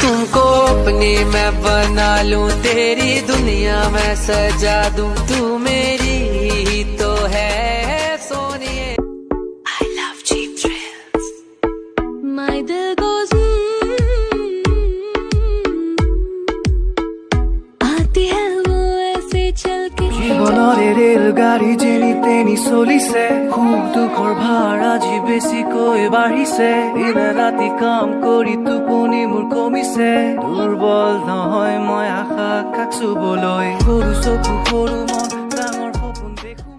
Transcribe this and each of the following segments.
तुमको अपनी मैं बना लूं, तेरी दुनिया मैं सजा दूं, तू मेरी ही तो है सोनिए। I love cheap thrills. My दिल goes आती है वो ऐसे चल के। জীৱনৰে ৰেলগাড়ী যেনি তেনি চলিছে, সুখ দুখৰ ভাৰ আজি বেছিকৈ বাঢ়িছে। দিনে ৰাতি কাম কৰি টোপনি মোৰ কমিছে, দুৰ্বল নহয় মই আশা কাক চুবলৈ। সৰু চকু সৰু মন, ডাঙৰ সপোন দেখো।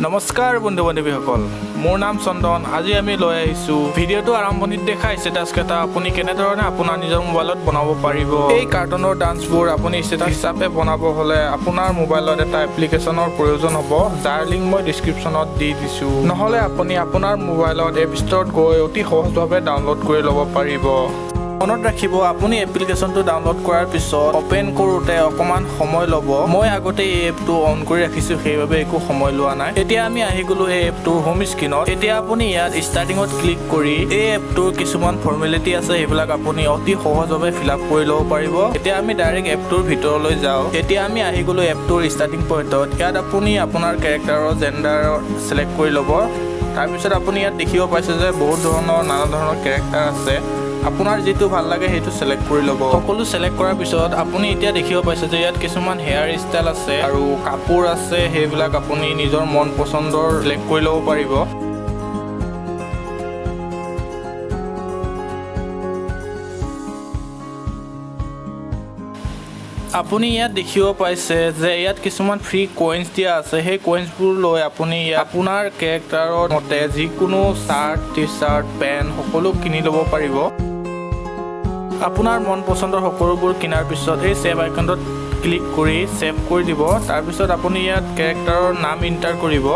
নমস্কাৰ বন্ধু বান্ধৱীসকল, মোৰ নাম চন্দন। আজি আমি লৈ আহিছোঁ ভিডিঅ'টো আৰম্ভণিত দেখা ষ্টেটাছ কেইটা আপুনি কেনেধৰণে আপোনাৰ নিজৰ মোবাইলত বনাব পাৰিব। এই কাৰ্টুনৰ ডান্সবোৰ আপুনি ষ্টেটাছ হিচাপে বনাব হ'লে আপোনাৰ মোবাইলত এটা এপ্লিকেশ্যনৰ প্ৰয়োজন হ'ব, যাৰ লিংক মই ডিছক্ৰিপশ্যনত দি দিছোঁ। নহ'লে আপুনি আপোনাৰ মোবাইলত এপ ষ্ট'ৰত গৈ অতি সহজভাৱে ডাউনলোড কৰি ল'ব পাৰিব। মনত ৰাখিব, আপুনি এপ্লিকেশ্যনটো ডাউনলোড কৰাৰ পিছত অ'পেন কৰোঁতে অকণমান সময় ল'ব। মই আগতে এই এপটো অন কৰি ৰাখিছোঁ, সেইবাবে একো সময় লোৱা নাই। এতিয়া আমি আহি গ'লো এই এপটোৰ হোম স্ক্ৰীণত। এতিয়া আপুনি ইয়াত ষ্টাৰ্টিঙত ক্লিক কৰি এই এপটোৰ কিছুমান ফৰ্মেলিটি আছে, সেইবিলাক আপুনি অতি সহজভাৱে ফিল আপ কৰি ল'ব পাৰিব। এতিয়া আমি ডাইৰেক্ট এপটোৰ ভিতৰলৈ যাওঁ। এতিয়া আমি আহি গ'লো এপটোৰ ষ্টাৰ্টিং পইণ্টত। ইয়াত আপুনি আপোনাৰ কেৰেক্টাৰৰ জেণ্ডাৰ ছিলেক্ট কৰি ল'ব। তাৰপিছত আপুনি ইয়াত দেখিব পাইছে যে বহুত ধৰণৰ, নানা ধৰণৰ কেৰেক্টাৰ আছে। আপোনাৰ যিটো ভাল লাগে সেইটো ছিলেক্ট কৰি ল'ব। সকলো ছিলেক্ট কৰাৰ পিছত আপুনি এতিয়া দেখিব পাইছে যে ইয়াত কিছুমান হেয়াৰ ষ্টাইল আছে আৰু কাপোৰ আছে, সেইবিলাক আপুনি নিজৰ মন পচন্দৰ ছিলেক্ট কৰি ল'ব পাৰিব। আপুনি ইয়াত দেখিব পাইছে যে ইয়াত কিছুমান ফ্ৰী কইনছ দিয়া আছে। সেই কইনছবোৰ লৈ আপুনি ইয়াত আপোনাৰ কেৰেক্টাৰৰ মতে যিকোনো চাৰ্ট, টি চাৰ্ট, পেণ্ট সকলো কিনি ল'ব পাৰিব। আপোনাৰ মন পচন্দৰ সকলোবোৰ কিনাৰ পিছত এই ছেভ আইকনটোত ক্লিক কৰি ছেভ কৰি দিব। তাৰপিছত আপুনি ইয়াত কেৰেক্টাৰৰ নাম এণ্টাৰ কৰিব।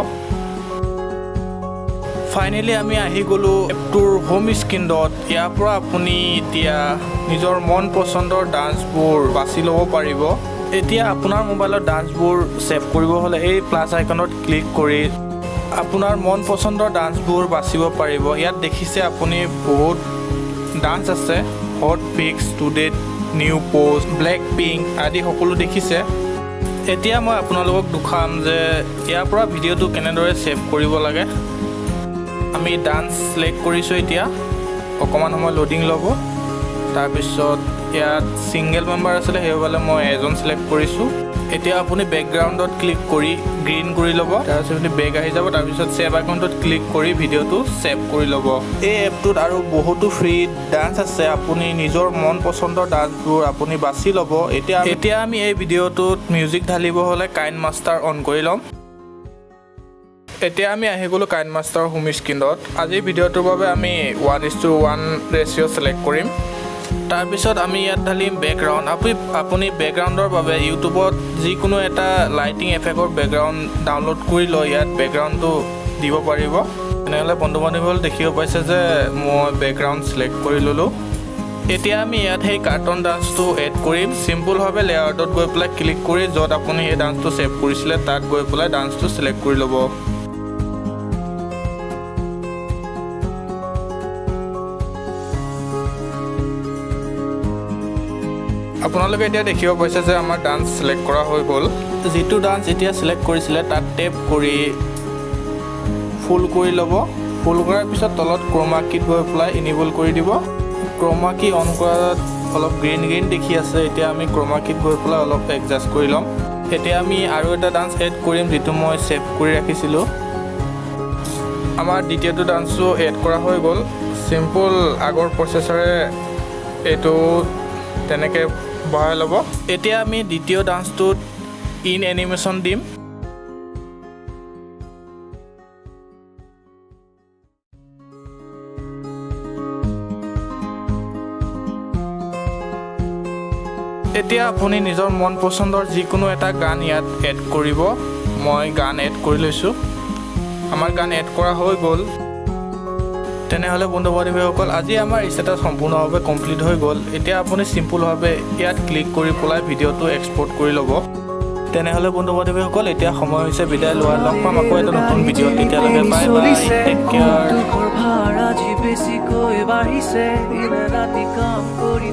ফাইনেলি আমি আহি গ'লোঁ এপটোৰ হোম স্ক্ৰীণত। ইয়াৰ পৰা আপুনি এতিয়া নিজৰ মন পচন্দৰ ডান্সবোৰ বাছি ল'ব পাৰিব। এতিয়া আপোনাৰ মোবাইলত ডান্সবোৰ ছেভ কৰিব হ'লে এই প্লাছ আইকনত ক্লিক কৰি আপোনাৰ মন পচন্দৰ ডান্সবোৰ বাছিব পাৰিব। ইয়াত দেখিছে আপুনি, বহুত ডান্স আছে। Hot pics, today, new post, Black Pink আদি সকলো দেখিছে। এতিয়া মই আপোনালোকক দেখুৱাম যে ইয়াৰ পৰা ভিডিঅ'টো কেনেদৰে ছেভ কৰিব লাগে। আমি ডান্স চিলেক্ট কৰিছোঁ। এতিয়া অকণমান সময় লোডিং ল'ব। তাৰপিছত ইয়াত ছিংগল মেম্বাৰ আছিলে, সেইবাবে মই এজন চিলেক্ট কৰিছোঁ। এতিয়া আপুনি বেকগ্ৰাউণ্ডত ক্লিক কৰি গ্ৰীণ কৰি ল'ব। তাৰপিছত আপুনি বেক আহি যাব। তাৰপিছত ছেভ আইকনটোত ক্লিক কৰি ভিডিঅ'টো ছেভ কৰি ল'ব। এই এপটোত আৰু বহুতো ফ্ৰী ডান্স আছে। আপুনি নিজৰ মন পচন্দৰ ডান্সবোৰ আপুনি বাছি ল'ব। এতিয়া আমি এই ভিডিঅ'টোত মিউজিক ঢালিব হ'লে কাইন মাষ্টাৰ অন কৰি ল'ম। এতিয়া আমি আহি গ'লোঁ কাইন মাষ্টাৰ হোম স্ক্ৰীণত। আজিৰ ভিডিঅ'টোৰ বাবে আমি 1:1 ratio select কৰিম। তাৰপিছত আমি ইয়াত ঢালিম বেকগ্ৰাউণ্ড। আপুনি বেকগ্ৰাউণ্ডৰ বাবে ইউটিউবত যিকোনো এটা লাইটিং এফেক্টৰ বেকগ্ৰাউণ্ড ডাউনলোড কৰি লৈ ইয়াত বেকগ্ৰাউণ্ডটো দিব পাৰিব। তেনেহ'লে বন্ধু বান্ধৱীসকল, দেখিব পাইছে যে মই বেকগ্ৰাউণ্ড চিলেক্ট কৰি ল'লোঁ। এতিয়া আমি ইয়াত সেই কাৰ্টুন ডান্সটো এড কৰিম। চিম্পুলভাৱে লেআউটত গৈ পেলাই ক্লিক কৰি য'ত আপুনি সেই ডান্সটো ছেভ কৰিছিলে, তাত গৈ পেলাই ডান্সটো চিলেক্ট কৰি ল'ব। আপোনালোকে এতিয়া দেখিব পাইছে যে আমাৰ ডান্স চিলেক্ট কৰা হৈ গ'ল। যিটো ডান্স এতিয়া চিলেক্ট কৰিছিলে, তাত টেপ কৰি ফুল কৰি ল'ব। ফুল কৰাৰ পিছত তলত ক্ৰমা কীত গৈ পেলাই ইনেবল কৰি দিব। ক্ৰমা কী অন কৰাত অলপ গ্ৰীণ গ্ৰীণ দেখি আছে। এতিয়া আমি ক্ৰমা কীত গৈ পেলাই অলপ এডজাষ্ট কৰি ল'ম। এতিয়া আমি আৰু এটা ডান্স এড কৰিম, যিটো মই ছেভ কৰি ৰাখিছিলোঁ। আমাৰ দ্বিতীয়টো ডান্সো এড কৰা হৈ গ'ল। চিম্পুল আগৰ প্ৰচেছৰে এইটো তেনেকৈ বঢ়াই ল'ব। এতিয়া আমি দ্বিতীয় ডান্সটোত ইন এনিমেশ্যন দিম। এতিয়া আপুনি নিজৰ মন পচন্দৰ যিকোনো এটা গান ইয়াত এড কৰিব। মই গান এড কৰি লৈছোঁ। আমাৰ গান এড কৰা হৈ গ'ল। তেনেহ'লে বন্ধু বান্ধৱীসকল, আজি আমাৰ ষ্টেটাছ সম্পূৰ্ণভাৱে কমপ্লিট হৈ গ'ল। এতিয়া আপুনি চিম্পুলভাৱে ইয়াত ক্লিক কৰি পেলাই ভিডিঅ'টো এক্সপৰ্ট কৰি ল'ব। তেনেহ'লে বন্ধু বান্ধৱীসকল, এতিয়া সময় হৈছে বিদায় লোৱাৰ। লগ পাম আকৌ এটা নতুন ভিডিঅ'ত। তেতিয়ালৈকে বাই বাই, টেক কেয়াৰ। দুখৰ ভাৰ আজি বেছিকৈ বাঢ়িছে, দিনে ৰাতি কাম কৰি।